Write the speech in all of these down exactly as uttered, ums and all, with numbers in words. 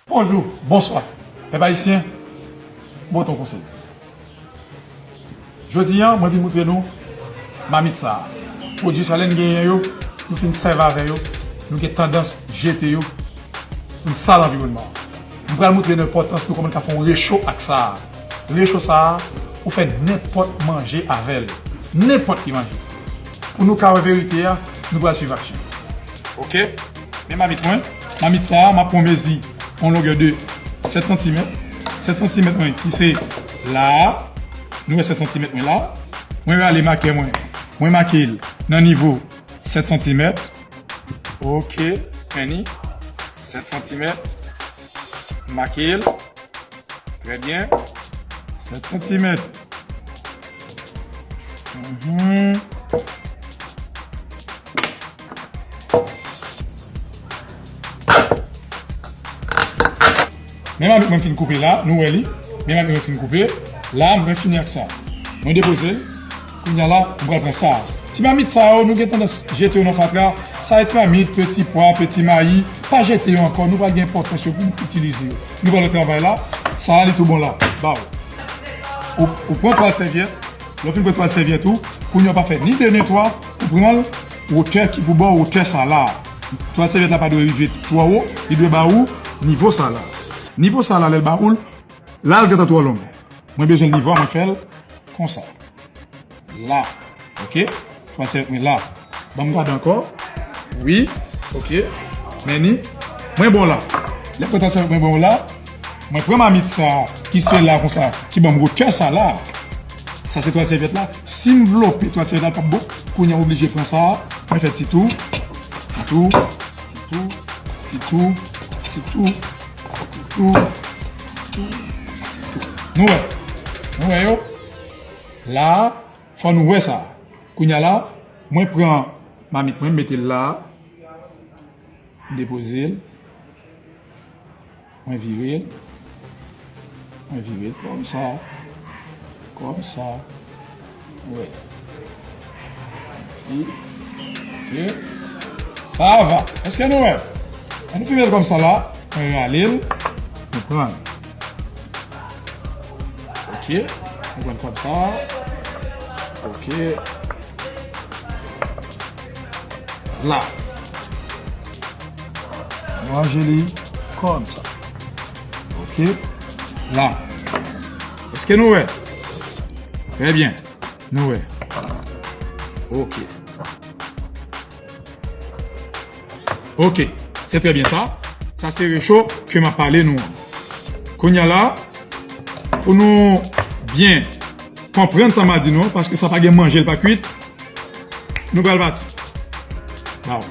Bonjou, bonswa, pèp ayisyen, bon ton konsèy. Jodi a, mwen vin moutre nou mamit sa a. Pwodui sa lè n genyen yo, nou fin sèvi avè yo, nou gen tandans jete yo, pou n sal anviwònman an. M pral moutre nou enpòtans nou kòman n ka fè yon recho ak sa a. Recho sa a, ou fè nenpòt manje avè l. Nenpòt ki manje. Pou nou ka wè verite a, nou pral swiv aksyon. Oke? Men mamit mwen, mamit sa a, m ap pran mezi yon longè de sèt santimèt. Sèt santimèt mwen ki se la a. Nou wè sèt santimèt mwen la. Mwen rale makè mwen. Mwen make l nan nivo sèt santimèt. Oke, men ni sèt santimèt. Make l. Trè byen. Sèt santimèt. Mhm. Men mamit mwen fin koupe la, nou wè li. Men mamit mwen fin koupe. La, mwen fini ak sa. Mwen depoze l. Kounye a la, mwen pral pran sa. Ti mamit sa yo, nou gen tandans jete yo nan fatra. Sa e ti mamit, peti pwa, peti mayi. Pa jete yo ankò, nou pral gen enpòtans yo pou nou itilize yo. Nou pral nan travay la. Sa a, li tou bon la. Baw. Ou, ou pran twal sèvyèt. Lè w fin pran twal sèvyèt ou, kounye a w pa fè ni de ni twa, ou pran l, wotè ki pou ba w wotè sa la. Twal sèvyèt la pa dwe rive twò wo, li dwe ba ou nivo sa la. Nivo sa la, lè l ba ou l, la l gentan twò long. Mwen bezwen l nivo a, mwen fè l konsa. La. Oke? Twal sèvyèt mwen la. Ban m gade ankò. Wi. Oke. Men ni. Mwen bon la. Lè twal sèvyèt mwen bon la, mwen pran mamit sa a, ki se la konsa, ki ban m wotè sa la. Sa se twal sèvyèt la. Si m vlope twal sèvyèt la, l p ap bon. Kounye a, m oblije pran sa a. Mwen fè ti tou. Ti tou. Ti tou. Ti tou. Ti tou. Ti tou. Ti tou. Nou wè. Nou wè yo? La a, fò nou wè sa. Kounye a la, mwen pran mamit mwen, m mete l la. M depoze l. Mwen vire l. Mwen vire l kòmsa. Kòmsa. Wi. Wi. Oke. Sa va. Èske nou wè? Ann fime l kòmsa la. Mwen rale l. Mwen pran l. Oke. Mwen pran l kòmsa. Oke. La. Ranje li kòmsa. Oke. La. Èske nou wè? Trè byen. Nou wè. Oke. Oke. Se trè byen sa. Sa se recho ke m ap pale nou an. Kounye a la, pou nou byen konprann sa m a di nou an, paske sa pa gen manje, l pa kwit, nou pral pati. Waw.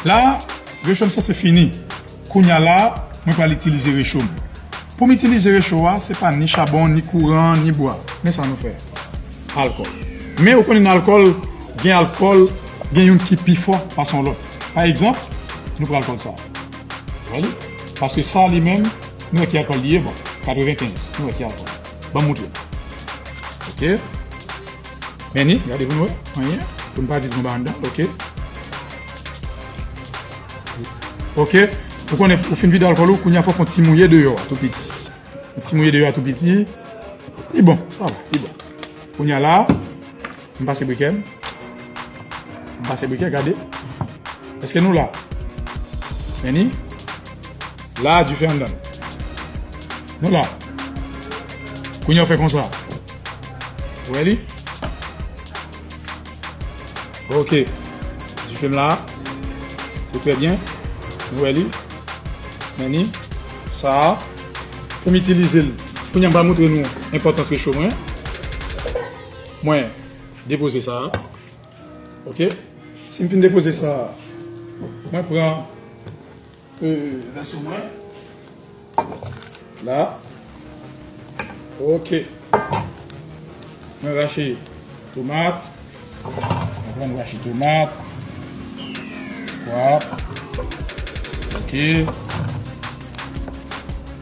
La, recho m sanse fini. Kounye a la, mwen pral itilize recho m. Pou m itilize recho a, se pa ni chabon, ni kouran, ni bwa. Men sa nou fè. Alkòl. Men ou konnen nan alkòl, gen alkòl, gen youn ki pi fò pase yon lòt. Pa egzanp, nou pran alkòl sa. Ou wè li? Paske sa li menm, nou wè ki alkòl li ye, bon, katrevenkenz, nou wè ki alkòl. Ban m moutre. Oke. Men ni, gade pou nou wè. Anyen. Pou n pa di nou ba anndan l, oke. Oke. Ou konnen, ou fin vide alkòl ou, kounye a fò w fè yon ti mouye deyò a, tou piti. Yon ti mouye deyò a, tou piti. Li bon, sa va, li bon. Kounye a la, m pase brikè m. M pase brikè, gade. Èske nou la? Men ni. La, dife anndan. Nou la. Kounye a w fè konsa. Ou wè li? Oke. Dife m la. Se trè byen. Nou wè li? Men ni. Sa a. Pou m itilize l. Kounye a m pral moutre nou enpòtans recho mwen. Mwen depoze sa a. Oke. Si m fin depoze sa a, mwen pran, e, vèso mwen. La. Oke. Mwen rache tomat. Mwen pran rache tomat. Wap. Oke.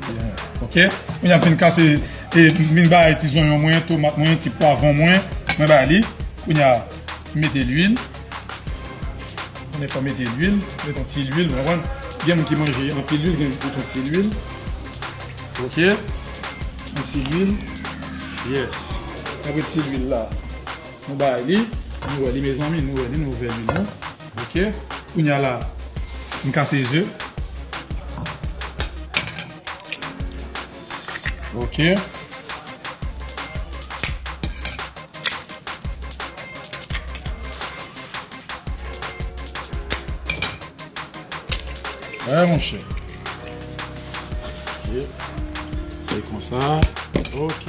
Byen. Oke. Kounye a m fin kase, e, m fin bay ti zonyon mwen, tomat mwen, ti pwavwon mwen. Mwen bay li. Kounye a, M mete lwil. Konnen fò m mete lwil. Mete yon ti lwil, w konprann? Gen moun ki manje anpil lwil, gen ki mete yon ti lwil. Ok. Yon ti lwil. Yes. Apre ti lwil la, nou bay li. Nou wè li, mezanmi, nou wè li, nou ouvè lwil nou. Ok. Kounye a la, m kase ze. Ok. Wè, monchè. Ok. Se konsa. Ok.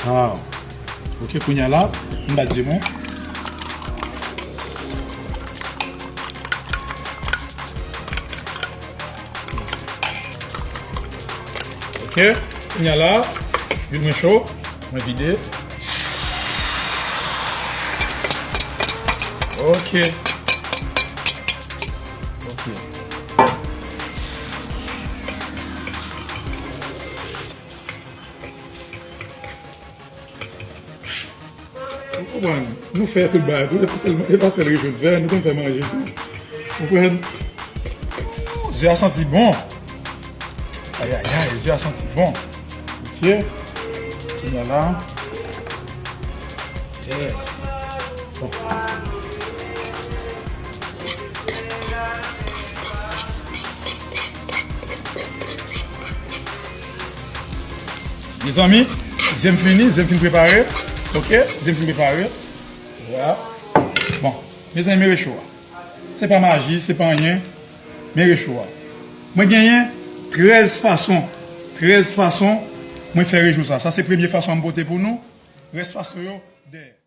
Wow. Ok, kounye a la, m bat ze mwen. Ok, kounye a la, lwil mwen cho, mwen vide. Ok. Ok. Ou konprann? Nou fè tout bagay tou. E pa sèl, e pa sèl recho n fè, nou konn fè manje tou. Ou konprann? Ze a santi bon. Ayayay, ze a santi bon. Ok. Kounye a la. Yes. Bon. Mezanmi, ze m fini, ze m fin prepare. Ok, ze m fin prepare. Vwala. Bon, mezanmi, men recho a. Se pa maji, se pa anyen. Men recho a. Mwen genyen trèz fason. Trèz fason mwen fè recho sa. Sa se premye fason an m pote pou nou. Rès fason yo dèyè.